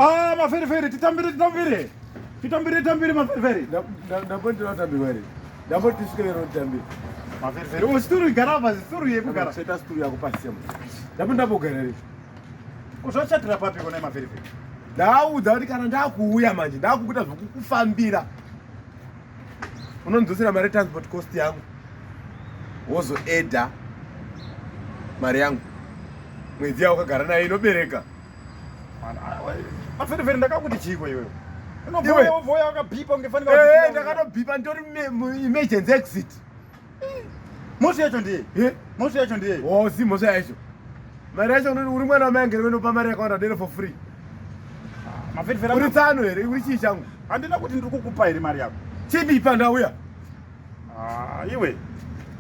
Ah, maferefere titambire titambire. Titambire titambire maferefere. Ndambondira kutambirwa here? Ndamboti tisvike lero titambire. Maferefere. O situru igara apa situru yekugara. Seta situru yako pasi sema. Ndambo ndambogara here? Kuzvachatira papi kona maferefere? Ndaudza kuti kana ndakuuya manje ndakukuita zvekukufambira. Unondidzosera mari transport cost yangu. Wozoeda mari yangu. Mwedzi yawakagara nayo inobereka. Maferefere ndakakuti chiiko iwewe? Unovoya voya wakabhipa ungefanika. Eh, ndakatobhipa nditori emergency exit. Mhosva yacho ndiye. Eh? Mhosva yacho ndiye. Oh, si mhosva yacho. Mari yacho uri mwana wamai angere wenopa mari yakawanda dere for free. Maferefere. Uri tsano here? Uri chii changu? Handina kuti ndiri kukupa here mari yako. Chibipa ndauya. Ah, iwe.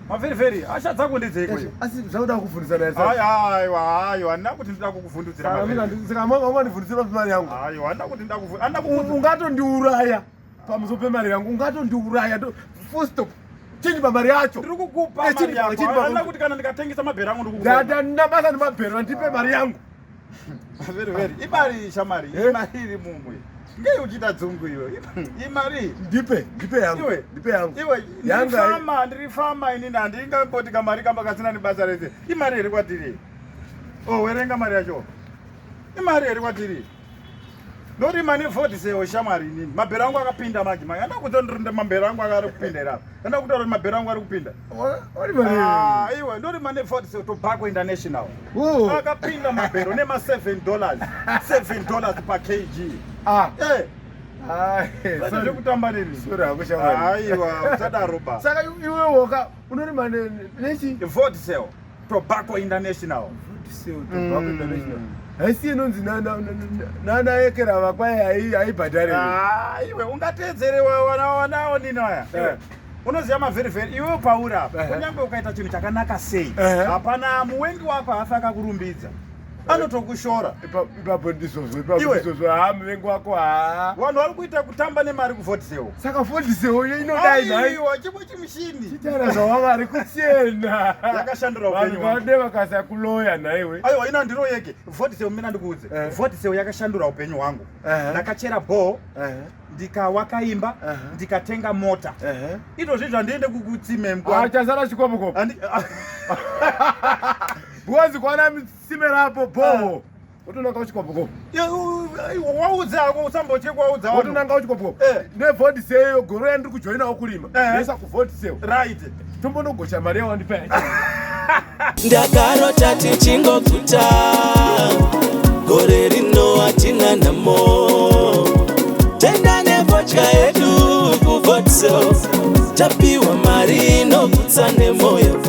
Mafereferi, hasha dzako ndedzeiko iwe? Asi zvakuda kuvhundutsana here? Aiwa, aiwa, aiwa, handina kuti ndida kukuvhundutsira mafereferi. Saka mama ndivhundutsira mari yangu. Aiwa, handina kuti ndida kuvhundutsira. Handina kukuvhundutsira. Ungatondiuraya pamusoro pemari yangu, ungatondiuraya. Full stop. Chindipa mari yacho. Ndiri kukupa Eh, mari chindipa, yako. chindipa. Handina kuti kana ndikatengesa mabhero angu ndikukupa. Ndanda basa nemabhero, ndipe mari yangu. Mafereferi, imari shamari, Eh? imari iri mumwe. Ngei uchiita dzungu iwe? Imari. Ndipe, ndipe yangu. Iwe. Ndipe yangu. Iwe, ndiri Yangu fama, ndiri fama inini handingamboti kamari kamba kasina nebasa rese. Imari here kwatiri? Oh, werenga mari yacho. Imari here kwatiri? Ndorima nevodhisewo shamwari inini. Mabhero angu akapinda manje manje. Handina kudzo ndiri mabhero angu akari kupinda here apa. Handina kutaura kuti mabhero angu ari kupinda. Uri mari. Ah, iwe ndorima nevodhiseo Tobacco International. Oh. Akapinda mabhero nema $7. $7 pa kg. Ah. Eh, Ah, kwete sorry. zvekutamba nini. Sorry hako shamwari. Aiwa, usadaro ba. Saka iwe woka unorima nechi? Vodcel Tobacco International. Tobacco International. Haisi inonzi nanaekera vakwai haibhadhare. Ah, iwe ungateedzere wanawo nini aya. Eh. Unoziva maveriferi iwe pauri apa Eh. kunyange ukaita chinhu chakanaka sei Eh. hapana muwengi wako haafi akakurumbidza anotokushora. Ipapo ndizvozvo, ipapo Iwe. ndizvozvo. Haa muvengi wako haa. Vanhu vari kuita kutamba nemari kuVodcel. Saka fodhisewo inodai nhai. Aiwa, chimwe chimushini Chitaura zvawavari kuchena. Yakashandura upenyu Vanhu hwangu. vade vakasakuloya nhaiwe. Aiwa, ina ndiro yeke Vodcel mina ndikuudze. Eh. Vodcel yakashandura upenyu hwangu. Eh. Ndakachera bhoo, Ehe. ndikawaka imba, ndikatenga mota. Izvozvi zvandiende kukutsime Ah, chasara chikopokopo. Because kwana tsime rapo bhoho. Wotonanga uchikopokopo. Waudze hako usamboche kwaudza vanhu. Wotonanga uchikopokopo. Eh. Nevodhiseyo gore yandiri kujoinawo kurima. Eh. Ndoisa kuvodhiseo. Right. Tombonogosha mari yawandipa yacho. Ndakarota tichingoguta gore rino hatina nhamo tenda nefodya yedu kuVodcel tapiwa mari inogutsa nemoyo.